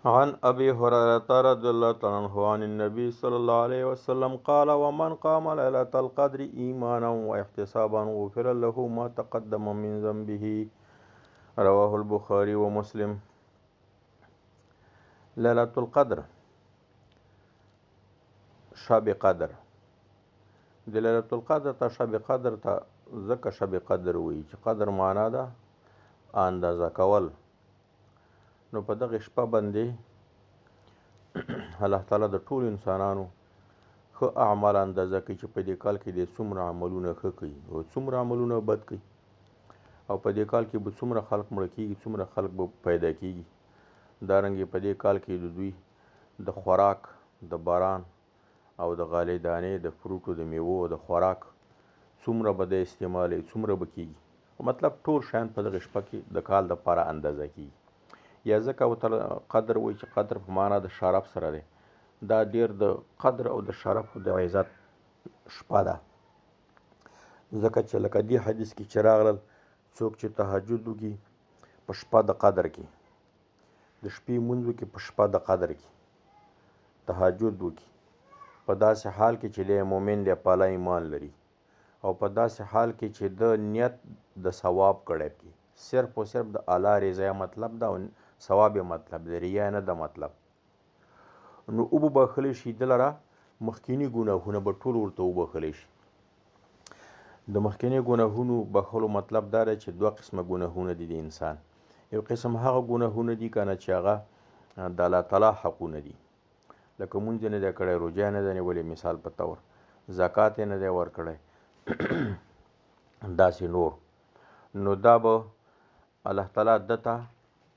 عن أبي هريرة رضي الله تعالى عنه عن النبي صلى الله عليه وسلم قال: ومن قام ليلة القدر إيمانا واحتسابا غفر له ما تقدم من ذنبه. رواه البخاري ومسلم. ليلة القدر، شب قدر. د ليلة القدر ته شب قدر ته ځکه شب قدر وایي چې قدر معنا ده اندازه کول. نو په دغه شپه باندې الله تعالی د ټولو انسانانو ښه اعمال اندازه کوي چې په دې کال کې د څومره عملونه ښه کوي او څومره عملونه بد کوي، او په دې کال کې به څومره خلک مړه کېږي، څومره خلک به پیدا کېږي. دارنګې په دې کال کې د دوی د خوراک، د باران او د غالۍ دانې، د فروټو، د میوو د خوراک څومره به د استعمالوي، څومره به کېږي. مطلب ټول شیان په دغې شپه کې د کال دپاره اندازه کېږي. یا ځکه ورته قدر وایي چې قدر په معنا د شرف سره دی. دا ډېر د قدر او د شرف او د عزت شپه ده، ځکه چې لکه دې حدیث کې چې راغلل، څوک چې تهجد وکړي په شپه د قدر کې، د شپې لمونځ وکړي په شپه د قدر کې، تهجد وکړي په داسې حال کې چې دی مؤمن دی، په الله ایمان لري، او په داسې حال کې چې د نیت د ثواب کړی پکې، صرف او صرف د الله رضا مطلب ده او ثواب یې مطلب دی، ریا نه ده مطلب. نو وبه بښلی شي ده لره مخکیني ګناهونه به ټول ورته وبښلی شي. د مخکیني ګناهونو بښلو مطلب دا دی چې دوه قسمه ګناهونه دي د انسان. یو قسم هغه ګناهونه دي که نه چې هغه د الله تعالی حقونه دي، لکه مونځ یې نه دی کړی، روژه یې نه ده نیولې، مثال په طور زکات یې نه دی ورکړی، داسې نور. نو دا به الله تعالی ده ته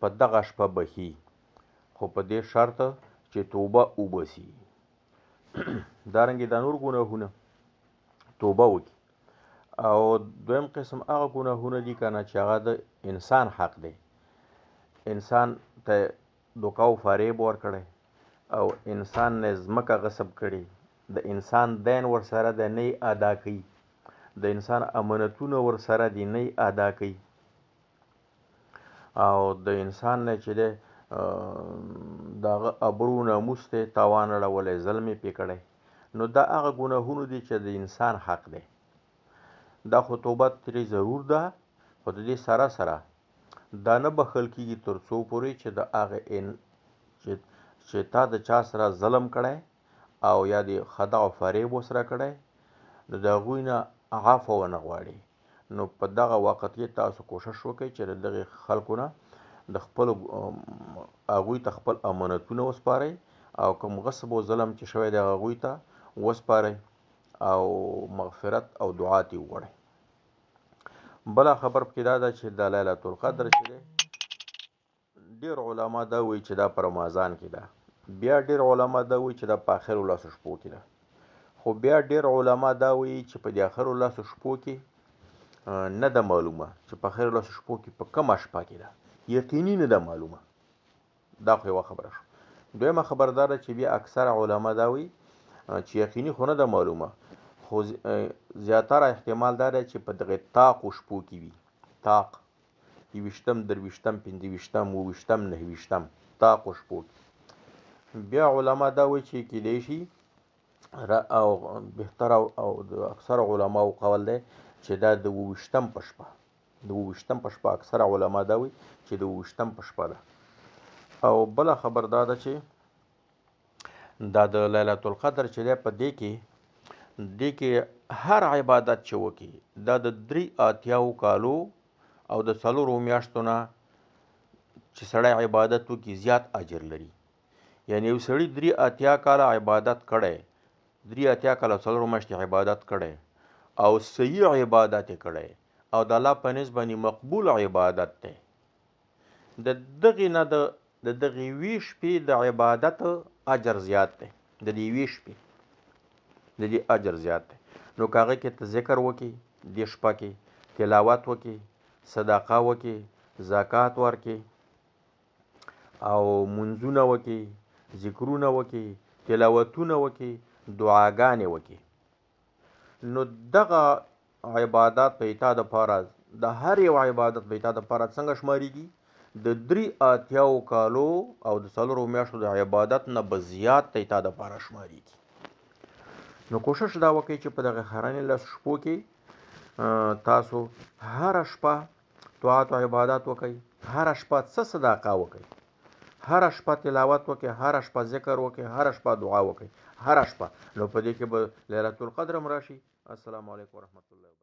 په دغه شپه بښي، خو په دې شرط چې توبه وباسي. دارنګې دا نور ګناهونه توبه وکړي. او دویم قسم هغه ګناهونه دي که نه چې هغه د انسان حق دی، انسان ته دوکه او فریب ورکړی او انسان نه ځمکه غصب کړي، د انسان دین ورسره دی نه یې ادا کوي، د انسان امانتونه ورسره دي نه یې ادا کوي، او د انسان نه چې دی د هغه ابرو ناموس ته تاوان اړولی، ظلم یې پرې کړی. نو دا هغه ګناهونه دي چې د انسان حق دی. دا خو توبه ترې ضرور ده، خو د دې سره سره دا نه بښل کېږي تر څو پورې چې د هغه چې تا د چا سره ظلم کړی او یا د خدع او فریب ورسره کړی، نو د هغوی نه عفو ونه غواړي. نو په دغه وخت کې تاسو کوشش وکړئ چې د دغې خلکو نه د خپلو هغوی ته خپل امانتونه وسپارئ، او کوم غصب او ظلم چې شوی دی هغوی ته وسپارئ، او مغفرت او دعا ترې وغواړئ. بله خبر پکې دا ده چې د لیلة القدر چې دی، ډېر علما دا وایي چې دا په رمضان کې ده، بیا ډېر علما دا وایي چې دا په آخرو لسو شپو کې ده، خو بیا ډېر علما دا وایي چې په دې آخرو لسو شپو کې نه ده معلومه چې په آخرو لسو شپو کې په کومه شپه کې ده، یقیني نه ده معلومه. دا خو یوه خبره شوه. دویمه خبره دا ده چې بیا اکثره علما دا وایي چې یقیني خو نه ده معلومه، خو زیاتره احتمال دا دی چې په دغې طاقو شپو کې وي. طاق یوویشتم، درویشتم، پنځه ویشتم، اوویشتم، نهویشتم، طاقو شپو کې. بیا علما دا وایي چې کیدای شي او بهتره او د اکثره علماو قول دی چې دا د اوویشتم په شپه، د اوویشتم په شپه اکثره علما دا وایي چې د اوویشتم په شپه ده. او بله خبر دا ده چې دا د لیلة القدر چې دی په دې کې، دې کې هر عبادت چې وکړي دا د 83 کالو او د 4 میاشتو نه چې سړی عبادت وکړي زیات اجر لري. یعنی یو سړي 83 کاله عبادت کړی، 83 کاله 4 میاشتې عبادت کړی او صحیح عبادت یې کړی او د الله په نزد باندې مقبول عبادت دی، د دغې نه د دغې یوې شپې د عبادت اجر زیات دی، د دې یوې شپې د دې اجر زیات دی. نو که هغه کې ته ذکر وکړي، دې شپه کې تلاوت وکړي، صدقه وکړي، زکات ورکړي او منځونه وکړي، ذکرونه وکړي، تلاوتونه وکړي، دعاګانې وکړي، نو دغه عبادت په ایتا دپاره، د هر یو عبادت په ایتا دپاره څنګه شمارېږي؟ د دري اتیاو کالو او د څلورو میاشتو د عبادت نه به زیات دی تا دپاره شمارېږي. نو کوشش دا وکړئ چې په دغه خرنې لس شپو کې تاسو هره شپه طاعت او عبادت وکړئ، هره شپه څه صداقه وکړئ، هره شپه تلاوت وکړئ، هره شپه ذکر وکړئ، هره شپه دعا وکړئ، هره شپه. نو په دې کې به لیلة القدر هم راشي. السلام علیکم ورحمت الله وبرکاته.